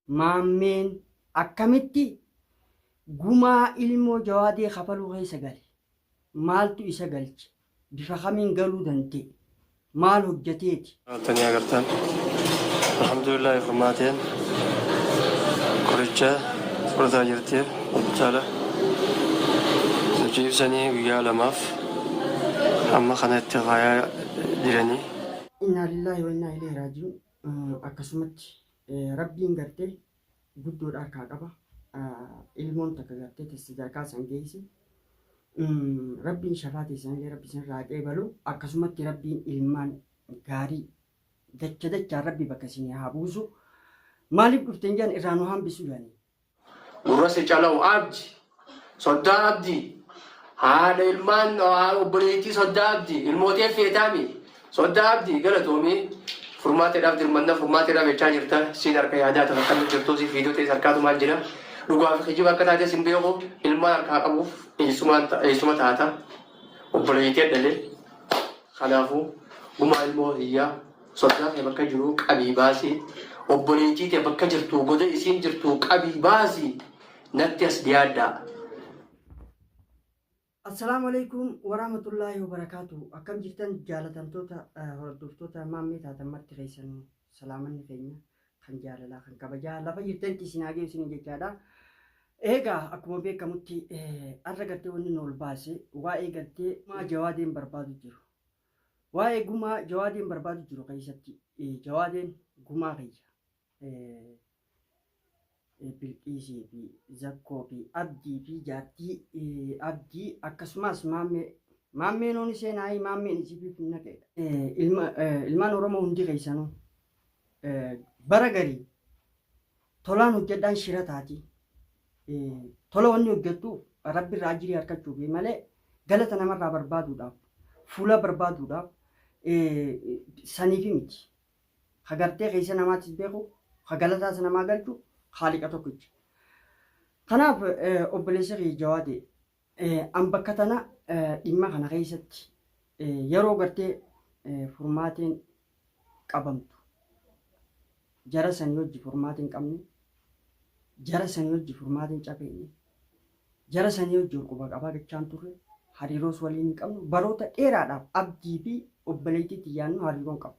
Maammeen akkamitti gumaa ilmoo Jawaadee kafaluu keessa gale? Maaltu isa galche? Bifa kamiin galuu danda'e? Maal hojjateeti? Tanii agartan, alhamdulillah, furmaateen qoricha fudhataa jirti. Hospitaala nu ciibsanii guyyaa 2f amma kana itti kaayaa jiranii. Innaa lillaahi wa innaa ilayhi raaji'uun. Akkasumatti Rabbiin gartee guddoodha harkaa qaba. Ilmoon takka gartee ta sadarkaa san geesse. Rabbiin shafaa teessanillee Rabbi isinirraa haa qeebalu. Akkasumatti Rabbiin ilmaan gaarii dacha dachaan Rabbi bakka isinii haa buusu. Maaliif dhuften jedhan irraa nu hambisu jedhanii. Gurra si calawu abdi. Soddaa abdi. Haadha ilmaan obboleettii soddaa abdi. Ilmootee feetaami. Soddaa abdi galatoomii. Furmaateedhaaf dirmanna furmaateedhaaf jechaa jirta. Siin harka yaadaa tafa kan jirtuu si fiidoo ta'es harkaatumaan jira. Dhugaa fi kijiba akka taates hin beeku. Ilmaan harkaa qabuuf eessuma taata. Obboleettii dhalee. Kanaafuu gumaa ilmoo hiyyaa soddaa kee bakka jiruu qabii baasii obboleettii tee bakka jirtuu goda isiin jirtuu qabii baasii natti as dhiyaadhaa. Assalaamu alaikum warahmatullaahi wabarakaatu. Akkam jirtan jaalatamtoota, hordoftoota Maammee taatan marti keessanuu? Salaamanni keenya kan jaalalaa kan kabajaa lafa jirtanitti isin haa geessu isiniin jechaadha. Egaa akkuma beekamutti har'a gartee wanni nu ol baase waa'ee gartee gumaa Jawaadeen barbaadu jiru. Waa'ee gumaa Jawaadeen barbaadu jiru keessatti Jawaadeen gumaa kiyya Bilqiisii fi Zakkoo fi Abdii fi jaartii Abdii akkasumas Maammee. Maammeen hooni seenaayii maammeen isiif naqeedha. Ilmaan Oromoo hundi keessanuu bara garii tolaan hojjedhaan shira taati. Tola wanni hojjettuuf Rabbi irraa ajirii harkachuuf malee galata namarraa barbaaduudhaaf, fuula barbaaduudhaaf saniifi miti. Ka gartee keessa namaatis beeku, ka galataas namaa galchu Haaliqa tokkicha. Kanaaf obboleessa kiyya Jawaadee, an bakka tana dhimma kana keessatti yeroo gartee furmaateen qabamtu jara sanii wajji furmaata hin qabne, jara sanii wajji furmaata hin cabeenne, jara sanii wajji wal quba qabaa gachaan turre, hariiroos waliin hin qabnu. Baroota dheeraadhaaf Abdii fi obboleettii tiyyaannu hariiroo hin qabu.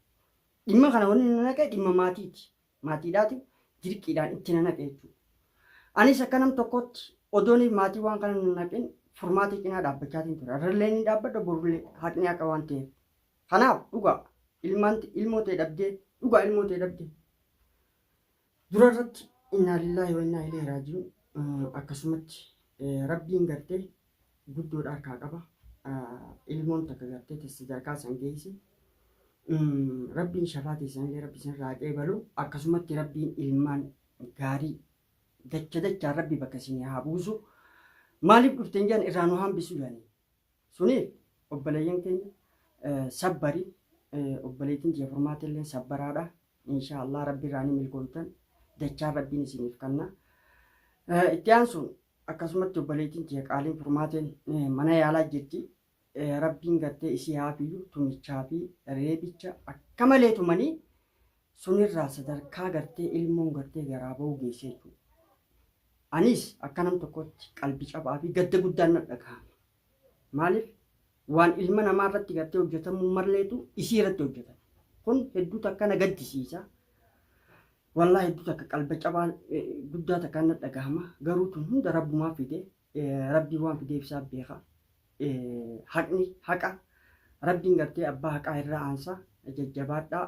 Dhimma kana wanni na naqe dhimma maatiiti. Maatiidhaati dirqiidhaan itti na naqe jechuudha. Anis akka nam tokkootti odooniif maatii waan kana na naqin furmaatii cinaa dhaabbachaatiin ture. Irrallee ni dhaabbadha, borullee haqni haqa waan ta'eef. Kanaaf dhugaa ilmaan ilmoo ta'e dhabdee, dhugaa ilmoo ta'e dhabdee. Dura irratti innaa lillaahi wa innaa ilayhi raaji'uun. Akkasumatti Rabbiin gartee guddoodha harkaa qaba. Ilmoon takka gartee ta sadarkaa san geesse. Rabbiin shafaa teessanillee Rabbi isinirraa haa qeebalu. Akkasumatti Rabbiin ilmaan gaarii dacha dachaan Rabbi bakka isinii haa buusu. Maaliif dhuften jedhan irraa nu hambisu jedhanii. Suniif obboleeyyan keenya sabbari, obboleettiin tiyya Furmaata illee sabbaraadha. Inshaa Allah Rabbi irraa ni milkooytan, dachaan Rabbiin isiniif kanna. Itti aansuun akkasumatti obboleettiin tiyya qaaliin Furmaateen mana yaalaa jirti. Rabbiin gartee isii haa fiyyu. Tumichaa fi reebicha akka malee tumanii sunirraa sadarkaa gartee ilmoon gartee garaa ba'uu geessee jechuudha. Anis akka nam tokkotti qalbii cabaa fi gadda guddaan na dhagahame. Maaliif waan ilma namaa irratti gartee hojjetamuu malleetu isii irratti hojjetame. Kun hedduu takka na gaddisiisa. Wallaahi hedduu takka qalba cabaa guddaa takkaan na dhagahama. Garuu tun hunda Rabbumaa fide. Rabbiin waan fideef isaa beeka. Haqni haqa. Rabbiin gartee abbaa haqaa irraa aansa. Jajjabaadhaa,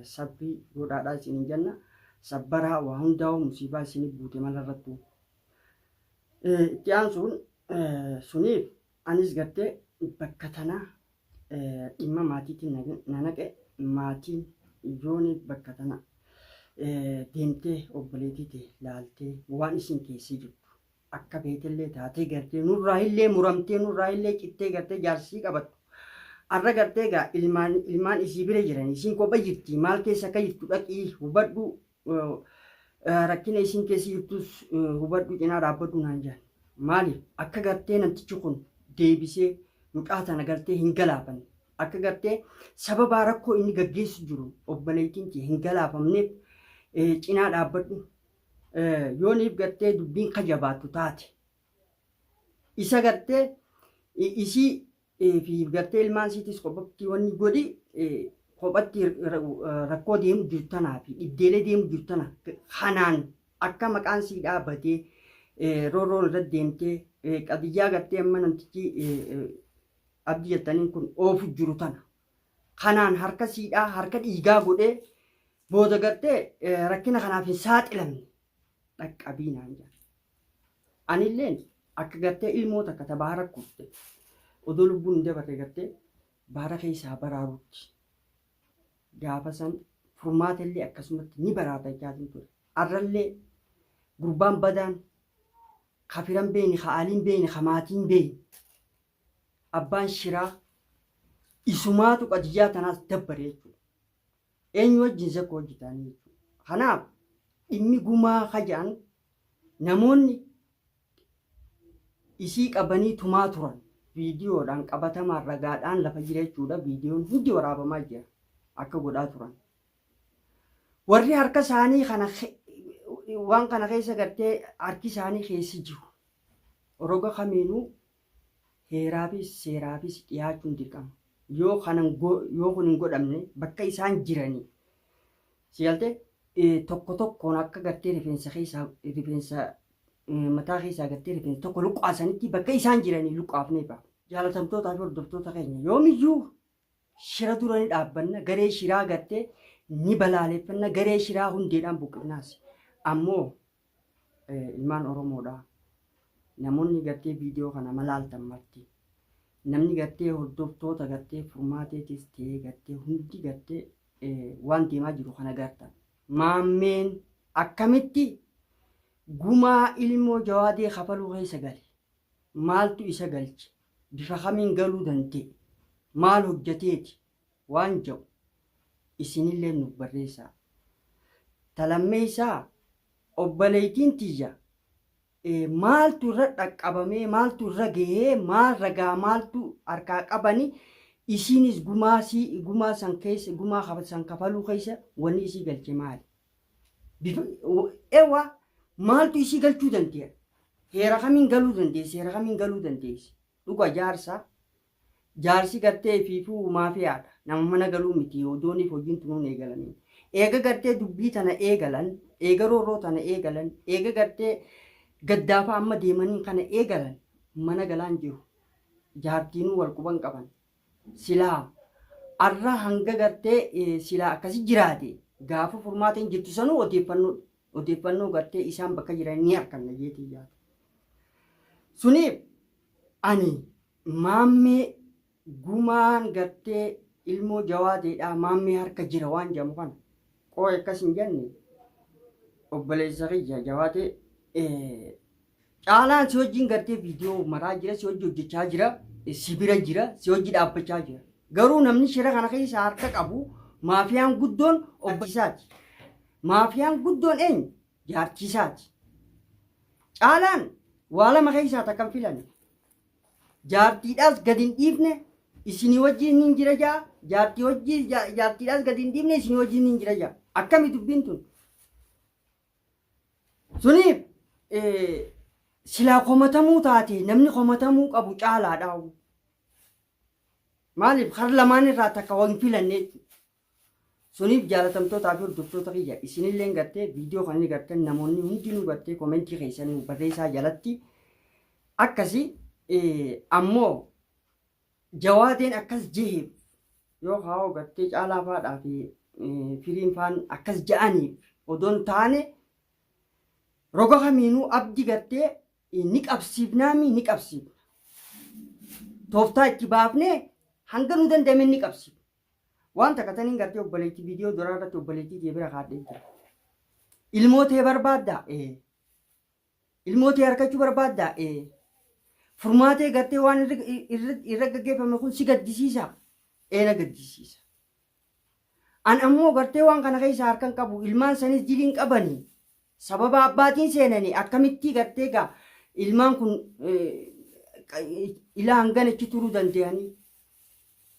sabrii godhaadhaa isiniin jenna. Sabbaraa, waa hundaa'u musiibaa isinii buute mala irrattuu. Itti aansuun suniif anis gartee bakka tana dhimma maatiitiin na naqe. Maatiin yooniif bakka tana deemtee obboleettii tee laaltee waan isin keessa jirtu akka feetellee taatee gartee nurraa illee muramtee nurraa illee cittee gartee jaarsii qabattu. Arra gartee egaa ilmaan isii bira jiran, isiin kopha jirti, maal keessa akka jirtu dhaqii hubadhu, rakkina isiin keessa jirtus hubadhu, cinaa dhaabbadhu naan jedhan. Maaliif akka gartee namtichi kun deebisee mucaa tana gartee hin galaafanne, akka gartee sababaa rakkoo inni gaggeessu jiru obboleettiin tiyya hin galaafamneef cinaa dhaabbadhu. Yooniif gartee dubbiin ka jabaattu taate isa gartee isii fi gartee ilmaan isiitis kophatti wanni godhi, kophatti rakkoo deemu jirtu tanaa fi dhibdeelee deemu jirtu tana kanaan akka maqaan sii dhaabbatee roorroon irra deemtee qadiyyaa gartee amma namtichi Abdii jettaniin kun oofu jiru tana kanaan harka siidhaa harka dhiigaa godhee booda gartee rakkina kanaaf hin saaxilamne dhaqqabii naan jedhan. Anilleen akka gartee ilmoo takka ta baara kufte odoo lubbuun hin dabarre gartee baara keessaa baraarutti gaafa san furmaata illee akkasumatti ni baraarta jechaatiin ture. Arrallee gurbaan badaan ka firan beeyne, ka aaliin beeyne, ka maatiin beeyne, abbaan shiraa isumaatu qadiyyaa tanaas dabbare jechuudha. Eenyu wajjin zakka hojjetaanii jechuudha. Kanaaf dhimmi gumaa kaja'an namoonni isii qabanii tumaa turan viidiyoodhaan qabatamaan ragaadhaan lafa jira jechuudha. Viidiyoon hundi waraabamaa jira akka godhaa turan. Warri harka isaanii kana waan kana keessa gartee harki isaanii keessa jiru roga kamiinuu heeraafis seeraafis dhiyaachuun dirqama. Yoo kanan yoo kun hin godhamne bakka isaan jiranii si galtee tokko tokkoon akka gartee rifeensa keessaa rifeensa mataa keessaa gartee rifeensa tokko luqqaasanitti bakka isaan jiranii luqqaafnee ba'a. Jaalatamtootaa fi hordoftoota keenya, yoomiyyuu shira dura ni dhaabbanna, garee shiraa gartee ni balaaleffanna, garee shiraa hundeedhaan buqqifnaas. Ammoo ilmaan Oromoodha. Namoonni gartee viidiyoo kana malaaltan marti. Namni gartee hordoftoota gartee furmaateetis ta'ee gartee hundi gartee waan deemaa jiru kana gartan. Maammeen akkamitti gumaa ilmoo Jawaadee kafaluu keessa gale? Maaltu isa galche? Bifa kamiin galuu danda'e? Maal hojjateeti? Waan jedhu isinillee nuuf barreessaa. Ta lammeessaa, obboleettiin tiyya maaltu irra dhaqqabamee, maaltu irra gahee, maal ragaa maaltu harkaa qabani, isiinis gumaa sii gumaa san keessa gumaa san kafaluu keessa wanni isii galche maali? Bifa ewa maaltu isii galchuu dande'a? Heera kamiin galuu dandeessi? Seera kamiin galuu dandeessi? Dhuga jaarsa jaarsi gartee fiifuu maafiyaadha. Nama mana galuu miti odooniif hojiin tunuun eegalaniin. Eega gartee dubbii tana eegalan, eega roorroo tana eegalan, eega gartee gaddaafa amma deemaniin kana eegalan mana galaan jiru. Jaartiinuu wal quban qaban. Silaa arra hanga gartee silaa akkasi jiraate gaafa furmaateen jirtu sanuu odeeffannoo odeeffannoo gartee isaan bakka jiran ni arkanna jeetii yaada. Suniif ani maammee gumaan gartee ilmoo jawaadeedhaa maammee harka jira waan jedhamu kana qooy akkas hin jenne. Obboleessa kiyya Jawaadee, caalaan si wajjin gartee viidiyoo maraa jira, si wajji hojjechaa jira, si bira jira, si wajji dhaabbachaa jira. Garuu namni shira kana keessa harka qabu maafiyaan guddoon obboleessaati. Maafiyaan guddoon eenyu? Jaartiisaati. Caalaan waa lama keessaa takka hin filanne. Jaartiidhaas gadi hin dhiifne, isinii wajjin hin jira jaa, jaartii wajjin jaartiidhaas gadi hin dhiifne, isinii wajjin hin jira jaa. Akkami dubbiin tun? Suniif silaa komatamuu taate namni komatamuu qabu caalaadha. Maaliif har lamaan irraa takka waan filanne jechuudha. Suniif jaalatamtootaa fi hordoftoota kiyya, isinilleen gartee viidiyoo kan inni gartan namoonni hundinuu gartee komentii keessanii barreessaa jalatti akkasi. Ammoo Jawaadeen akkas jeheef yoo kaa'oo gartee caalaa faadhaa fi firiin faan akkas ja'aniif odoon taane roga kamiinuu abdi gartee ni qabsiifnaami, ni qabsiifna. Tooftaa itti baafnee hanga nu danda'ame ni qabsiifna. Waan takka taniin gartee obboleettii viidiyoo duraa irratti obboleettii tee bira kaadhee jira. Ilmoo tee barbaaddaa? Ee. Ilmoo tee harkachuu barbaaddaa? Ee. Furmaatee gartee waan irra gaggeeffame kun si gaddisiisaa? Ee, na gaddisiisa. An ammoo gartee waan kana keessa harkan qabu, ilmaan sanis diliin qabanii sababa abbaatiin seenanii akkamitti gartee gaa ilmaan kun ilaa hangana achi turuu danda'anii.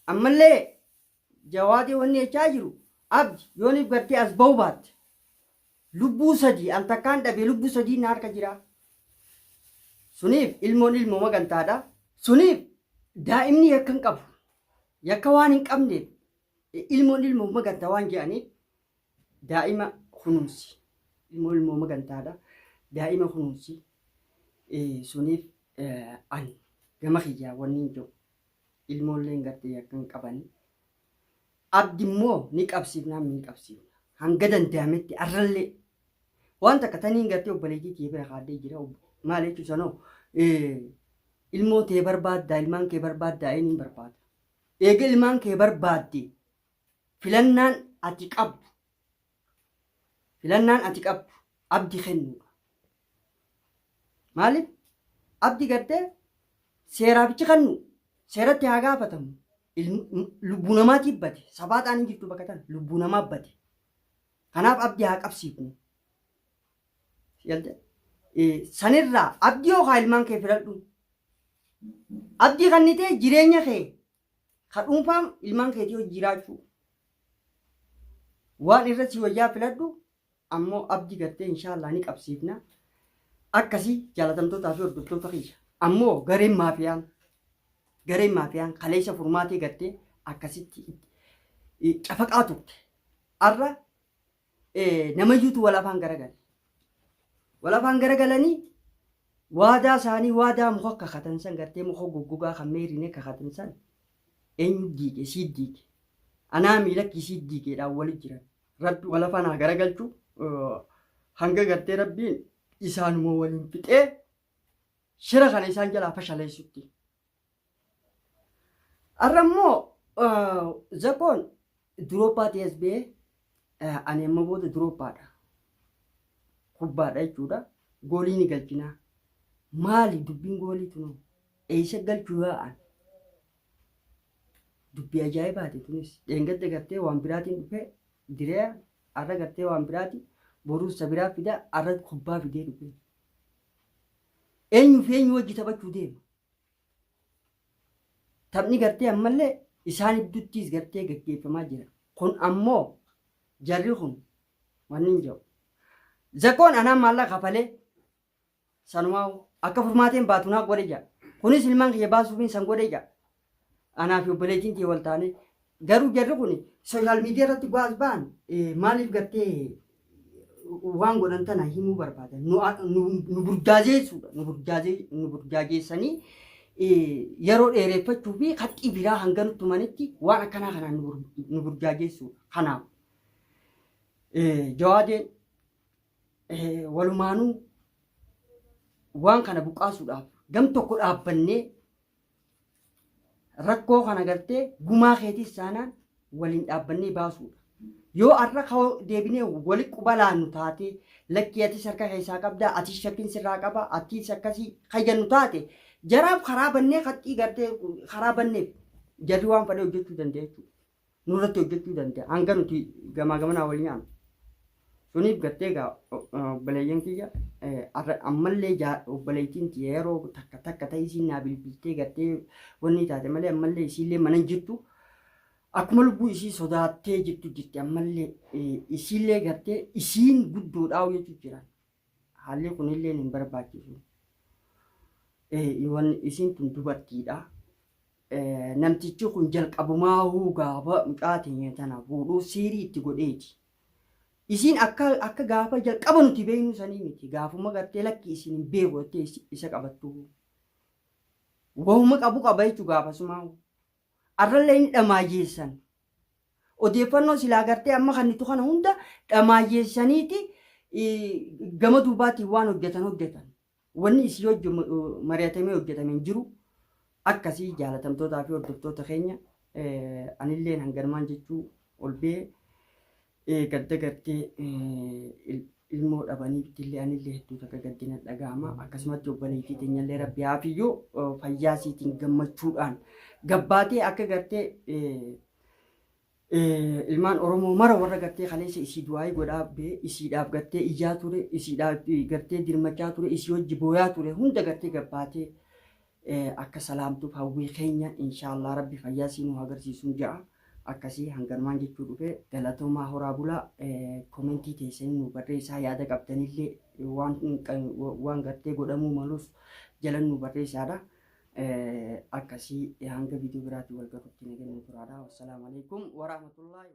Ammallee Jawaadee wanni jechaa jiru, abdi yooniif gartee as ba'uu baatte. Lubbuu sadii an takkaan dhabe lubbuu sadii na harka jira. Suniif ilmoon ilmoo magantaadha. Suniif daa'imni yakka hin qabu. Yakka waan hin qabneef ilmoon ilmoo magantaa waan jedhaniif daa'ima kunuunsi. Ilmoo ilmoo magantaadha. Daa'ima kunuunsi. Suniif an gama kiyyaa wanni hin jiru. Ilmoolleen gartee yakka hin qabani. Abdi immoo ni qabsiifna ni qabsiifna. Hanga danda'ametti arrallee waan takka taniin gartee obboleettii tiyya bira kaadhee jira. Maal jechuun sanoo ilmoo tee barbaaddaa ilmaan kee barbaaddaa eenyuun barbaada. Eega ilmaan kee barbaadde filannaan ati qabdu filannaan ati qabdu abdi kennuudha. Maaliif abdi gartee seeraafichi kennu seeratti haa gaafatamu. Lubbuu namaatiif bade sabaaxaan hin jirtu bakka tana lubbuu namaa bade. Kanaaf abdi haa qabsiifnu. Galte? Sanirraa abdii yookaan ilmaan kee filadhu. Abdii kannitee jireenya kee ka dhuunfaa ilmaan keetii hojii jiraachuu. Waan irra si wayyaa filadhu ammoo abdii gartee inshaallah ni qabsiifna. Akkasii jaalatamtootaa fi hordoftoota kiyya. Ammoo gareen maafiyaan kaleessa furmaatee gartee akkasitti cafaqaa turte. Arra namayyuutu wal afaan garagale. Wal afaan garagalanii waadaa isaanii waadaa muka kakatan san gartee muka goggogaa kan meeriine kakatan san eenyu diige sii diige. Anaa miilakki sii diigeedhaan wali jiran. Rabbi wal afaan haa garagalchu hanga gartee rabbiin isaanuma waliin fixee shira kana isaan jalaa fashaleessutti. Har'a immoo Zakoon durooppaa TSB ani amma booda durooppaadha. Kubbaadha jechuudha. Goolii ni galchinaa. Maali dubbiin goolii tunoo? Eessa galchuu yaa'an? Dubbii ajaa'ibaati tunis. Dheengadda gartee waan biraatiin dhufee diree har'a gartee waan biraati boruus isa biraa fida har'a kubbaa fidee dhufe. Eenyu fi eenyu wajji taphachuu deema? Taphni gartee ammallee isaan idduttiis gartee gaggeeffamaa jira. Kun ammoo jarri kun wanni hin jedhu. Zakoon anaan maallaqa kafalee sanumaa akka furmaateen baatu naa godhe jedha. Kunis ilmaan kiyya baasuufiin san godhe jedha. Anaa fi obboleettiin tiyya wal taanee. Garuu jarri kun social media irratti baas ba'an maaliif gartee waan godhan tana himuu barbaadan. Nu burjaajeessuudha. Nu burjaajeessanii yeroo dheereffachuu fi haxxii biraa hanga nutti manitti waan akkanaa kanaan nu burjaajeessuudha. Kanaaf Jawaadeen walumaanuu waan kana buqqaasuudhaaf gam tokko dhaabbannee rakkoo kana gartee gumaa keetiis taanaan waliin dhaabbannee baasuudha. Yoo har'a deebinee wali quba laannu taate lakkii atis harka keessaa qabdaa atis shakkiin sirraa qaba atis akkasii kayyannu taate jaraaf karaa bannee haxxii gartee karaa banneef jarri waan fedhe hojjechuu danda'a jechuudha. Nurratti hojjechuu danda'a hanga nuti gamaa gamanaa wal nyaannu. Suniif gartee egaa obboleeyyan kiyya ammallee obboleettiin tiyya yeroo takka takka ta'e isiin naa bilbiltee gartee wanni taate malee ammallee isiillee mana hin jirtu. Akkuma lubbuu isii sodaattee jirtu jirti ammallee isiillee gartee isiin guddoodhaa jechuu jiran. Haalli kunillee hin barbaachisu. Wanni isiin tun dubartiidha. Namtichi kun jalqabumaahuu gaafa mucaa teenya tana fuudhuu siirii itti godheeti. Isiin akka gaafa jalqaba nuti beeknu sanii miti. Gaafuma gartee lakki isin hin beeku jettee isa qabattu. Wahuma qabu qaba jechuu gaafasumaa. Arrallee inni dhamaayyeessan. Odeeffannoo silaa gartee amma kan nuti kana hunda dhamaayyeessaniiti gama duubaatiin waan hojjetan hojjetan. Wanni isii hojii mari'atamee hojjetame hin jiru. Akkasii jaalatamtootaa fi hordoftoota keenya anilleen hanganumaan jechuu ol ba'ee gadda gartee ilmoo dhabaniif illee anillee hedduu takka gaddina dhaga'ama. Akkasumatti obboleettii teenyallee rabbi haafiyyuu fayyaa isiitiin gammachuudhaan gabbaatee akka gartee ilmaan Oromoo mara warra gartee kaleessa isii du'aayii godhaa bee isiidhaaf gartee iyyaa ture isiidhaaf gartee dirmachaa ture isii wajji booyaa ture hunda gartee gabbaatee akka salaamtuuf hawwii keenya inshaallah rabbi fayyaa isii nu agarsiisuun ja'a. Akkasii hanganumaan jechuu dhufe. Galatoomaa, horaa bulaa. Komentii teessanii nu barreessaa, yaada qabdanillee waan gartee godhamuu malus jalan nu barreessaadha. Akkasii hanga viidiyoo biraatiin wal garuutti nagaan nu turaadha. Wassalaamu alaikum warahmatullaahi.